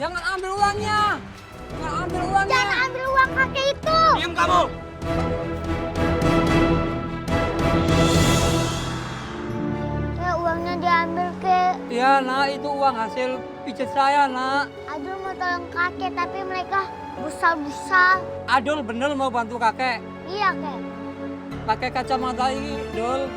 Jangan ambil uangnya. Jangan ambil uangnya. Jangan ambil uang kakek itu. Diam kamu. Kayak uangnya diambil ke. Iya nak, itu uang hasil pijat saya nak. Adul mau tolong kakek tapi mereka busa-busa. Adul bener mau bantu kakek. Iya kek. Pakai kacamata ini, Dul.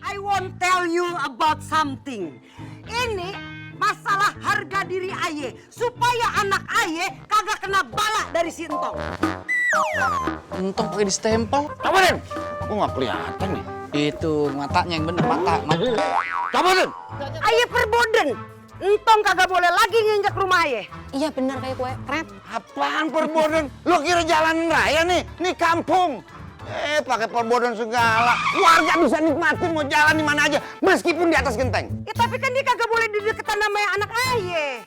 I want tell you about something. Ini masalah harga diri Aye. Supaya anak Aye kagak kena bala dari si Entong. Entong pakai di stempel. Coba Den. Aku nggak kelihatan nih. Itu matanya yang bener, mata. Coba Den. Aye perboden. Entong kagak boleh lagi nginjak rumah Aye. Iya benar kayak kue kret. Apaan perboden? Lo kira jalan raya nih? Nih kampung. Pakai perboden segala. Warga bisa nikmatin mau jalan di mana aja, meskipun di atas genteng. Ya tapi kan dia kagak boleh dideketan sama anak Aye.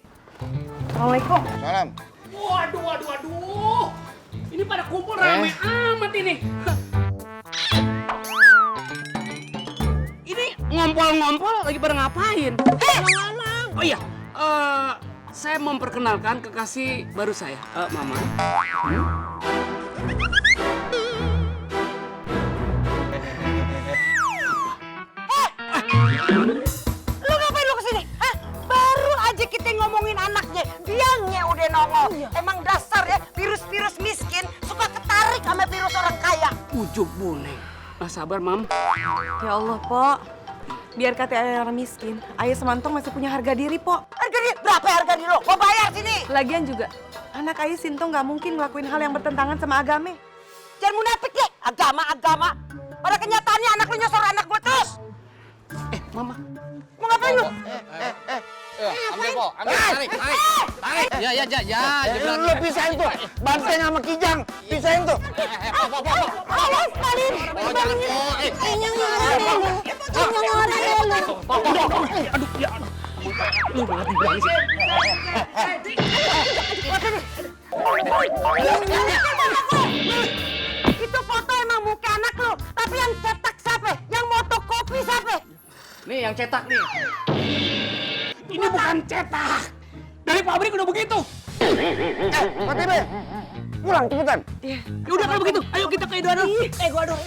Assalamualaikum. Salam. Waduh. Ini pada kumpul rame amat ini. Ini ngompol-ngompol lagi pada ngapain? Oh iya, saya memperkenalkan kekasih baru saya, Mama. Lu ngapain lu kesini? Hah? Baru aja kita ngomongin anaknya, dianya udah nongol. Emang dasar ya, virus-virus miskin suka ketarik sama virus orang kaya. Ujuk boleh. Sabar, Mam. Ya Allah, Pok. Biar kata ayah orang miskin, ayah semantong masih punya harga diri, Pok. Harga diri? Berapa harga diri lo? Gua bayar sini. Lagian juga, anak ayah Sintong nggak mungkin ngelakuin hal yang bertentangan sama agama. Jangan munafik ya, agama. Pada kenyataannya anak lu nyosor anak gua terus. Mama. Mau ngapain lu? Ambil, Po. Ambil, tarik. Ya. Dia Lu pisahin tuh, banteng sama kijang. Pisahin tuh. Awas, Palin. Oh, jangan, Po. Yang orang dulu. Aduh, ya. Lu banget dibilang sih. Itu foto emang muka anak lu, tapi yang cetak siapa? Yang motokopi siapa? Nih yang cetak nih. Ini bukan cetak. Dari pabrik udah begitu. Pak Tibe, pulang cepetan. Ya udah kalau begitu, ayo kita ke Edoano. Gua dong.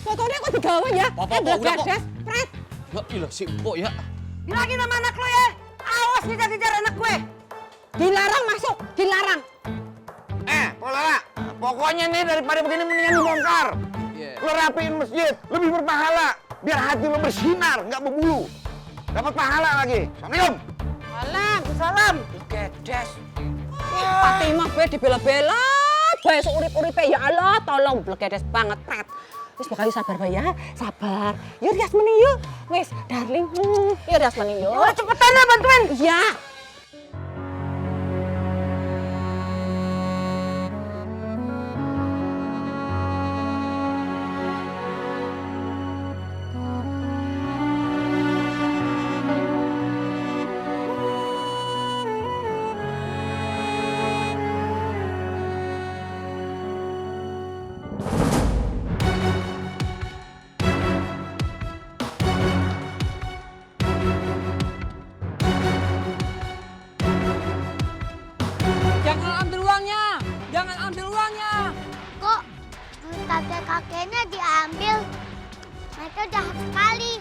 Fotonya kok digawe ya? Po, udah, Po. Pret. Ya ilah si Po ya. Bilangin sama anak lu ya, awas ngejar-ngejar anak gue. Dilarang masuk, dilarang. Polara, pokoknya nih daripada begini mendingan dibongkar. Lo rapiin masjid, lebih berpahala. Biar hati lo bersinar, nggak berbulu. Dapat pahala lagi. Assalamualaikum. Waalaikumsalam. Gedes. Fatimah be dibela-bela. Bae urip-uripe ya Allah, tolong blegedes banget pret. Wis bakal sabar bae ya, sabar. Yuk Rias meni yuk. Wis, darling. Yuk Rias meni yuk. Udah cepetan ya bantuin. Iya. Jangan ambil uangnya. Jangan ambil uangnya. Kok duit kakek-kakeknya diambil? Mereka jahat sekali.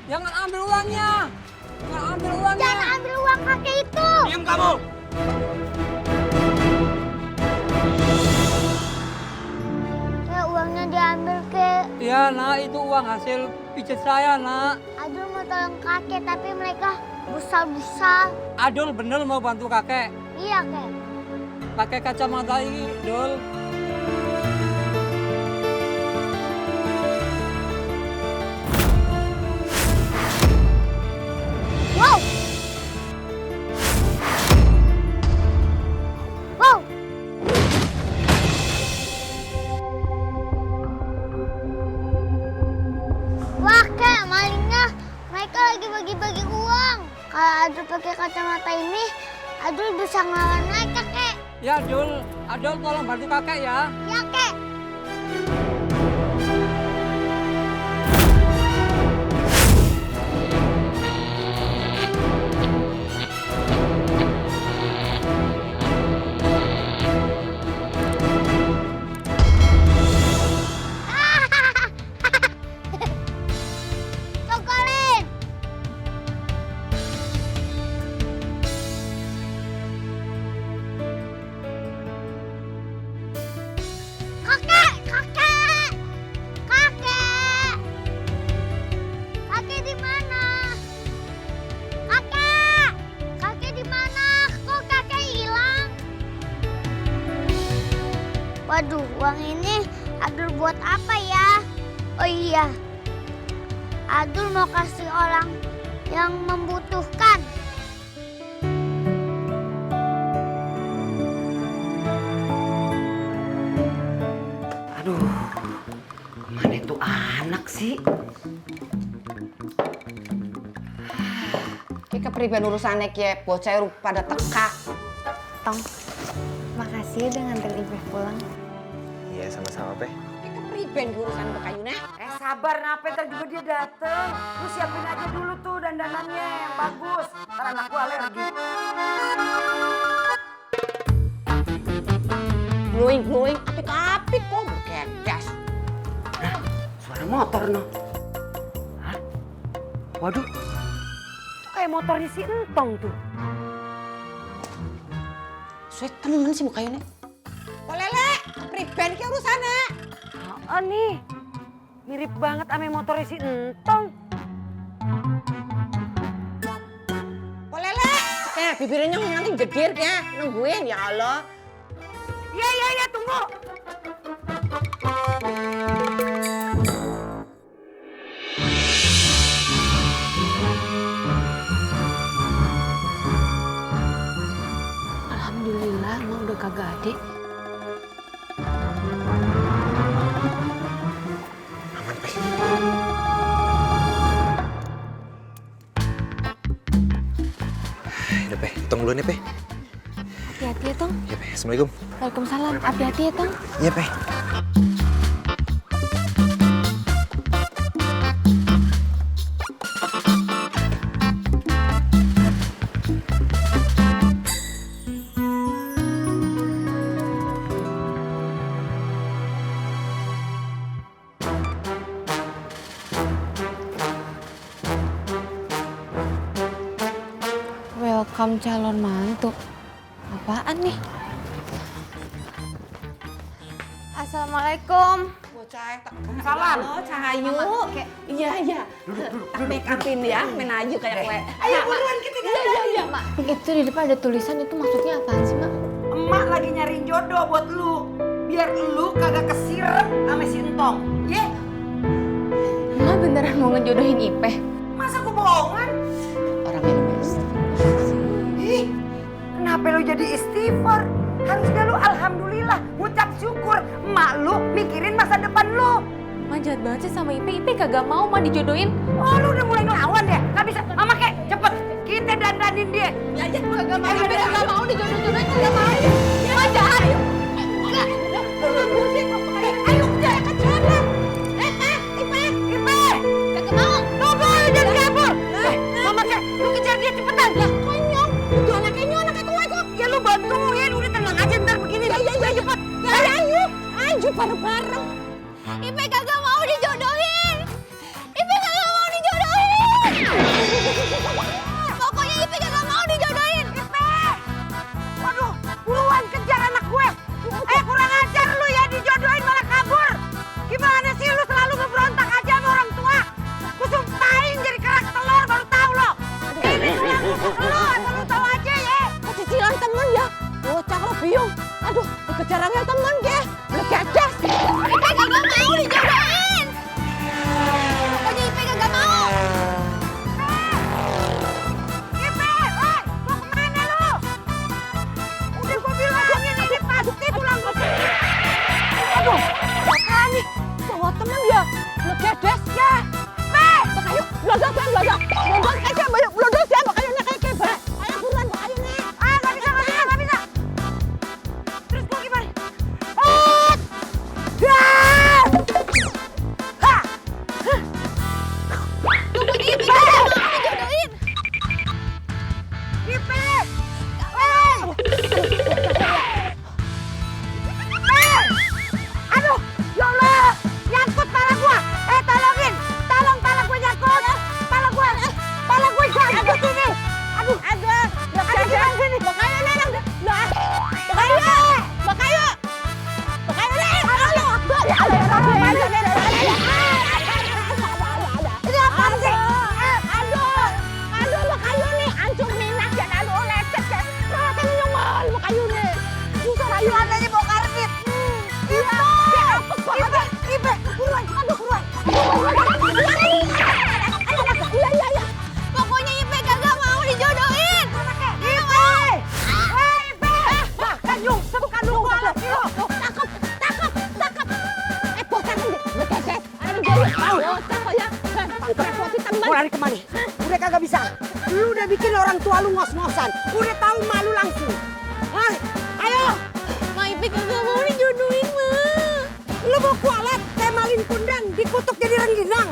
Jangan ambil uangnya. Jangan ambil uangnya. Jangan ambil uang kakek itu. Diam kamu. Kayak uangnya diambil ke. Iya nak, itu uang hasil pijat saya nak. Adul mau tolong kakek tapi mereka busa-busa. Adul bener mau bantu kakek. Iya kek. Pakai kacamata ini, Dul. Wow. Wow. Wah kek, malingnya. Mereka lagi bagi-bagi uang. Kalau Adul pakai kacamata ini, Adul bisa ngelawan mereka Ya, Adul tolong bantu kakek ya. Ya, Kek. Cokolin. Kakek, kakek, kakek, kakek di mana? Kakek di mana? Kok kakek hilang? Waduh, uang ini Adul buat apa ya? Oh iya, Adul mau kasih orang yang membutuhkan. Aduh, kemana itu anak sih? Ki kepriben urusane ki bocah pada teka. Tong, makasih udah nganterin Ipeh pulang. Iya, sama-sama, Pe. Ki kepriben urusan bekayune. Sabar, nape ntar juga dia dateng. Lu siapin aja dulu tuh dandanannya yang bagus. Ntar anak gua alergi. Glowing, apik-apik kok berkedas. Suara motor no. Hah? Waduh, itu kayak motornya si Entong tuh. Suwe temen sih bekayune. Kok lele, kepriben ki urusane. Oh nih, mirip banget sama motornya si Entong. Kok lele, bibirnya nanti gedir ya, nungguin ya Allah. Iya, tunggu. Alhamdulillah, emang udah kagak adik. Aman, Pe. Udah, Pe. Hitung dulu nih, Pe. Hati-hati ya, Tong. Iya, Pe. Assalamualaikum. Waalaikumsalam. Hati-hati ya, Tong. Iya, Pe. Welcome calon mantu. Apaan nih? Assalamualaikum. Bocah Salam. Halo, Cahayu. Iya. Make upin ya, menayu kayak kue. Ayo buruan kita Iya, Mak. Itu di depan ada tulisan, itu maksudnya apaan sih, Mak? Emak lagi nyariin jodoh buat lu. Biar lu kagak kesirep sama si Entong. Ye, Emak beneran mau ngejodohin Ipeh? masa gua bohongan? Orang yang best. Ih, kenapa lu jadi istighfar? Harusnya lu alhamdulillah, ngucap syukur. Emak lu mikirin masa depan lu. Mak jahat banget sih sama Ipeh. Ipeh kagak mau Mak dijodohin. Oh, lu udah mulai ngelawan ya? Gak bisa. Mama kek, cepet. Kita dandanin dia. Ya, kagak mau. Ipeh kagak mau dijodohin, kagak mau. Mak jahat. Enggak. Ayo, udah ke jalan. Ipeh. Kagak mau. Tunggu, jangan kabur. Mama kek, lu kejar dia cepetan. Lah, konyong. Itu anaknya kue kok. Ya lu bantuin, udah tenang aja ntar begini. Ya, cepet. Ayo bareng-bareng. Ipeh kagak mau dijodohin. Ipeh kagak mau dijodohin. Pokoknya Ipeh kagak mau dijodohin. Ipeh. Waduh, buruan kejar anak gue. Kurang ajar lu ya, dijodohin malah kabur. Gimana sih lu selalu ngeberontak aja sama orang tua? Gue sumpahin jadi kerak telur baru tahu lo. Ini sudah ngusuk lu, asal lu tahu aja ya. Cicilan temen ya. Bocah lo biung. Aduh, dikejar angel temen ke. Legadas. Ipeh kagak mau dijodohin. Pokoknya Ipeh kagak mau. Ipeh, mau kemana lu? Udah gue bilangin ini pasti pulang ke sini. Aduh, apaan nih? Bawa temen ya. Legadas. Ya, Peh. Ayo, blodos ya, blodos. Blodos aja, blodos ya. Makanya kayak kebas. Ayo buruan, makanya nih. Nggak bisa. mau lari kemana? Udah kagak bisa. Lu udah bikin orang tua lu ngos-ngosan. Udah tahu malu langsung. Hah? Ayo. Ma Ipih kagak mau dijodohin, Ma. Lu mau kualat kayak malin kundang dikutuk jadi rengginang.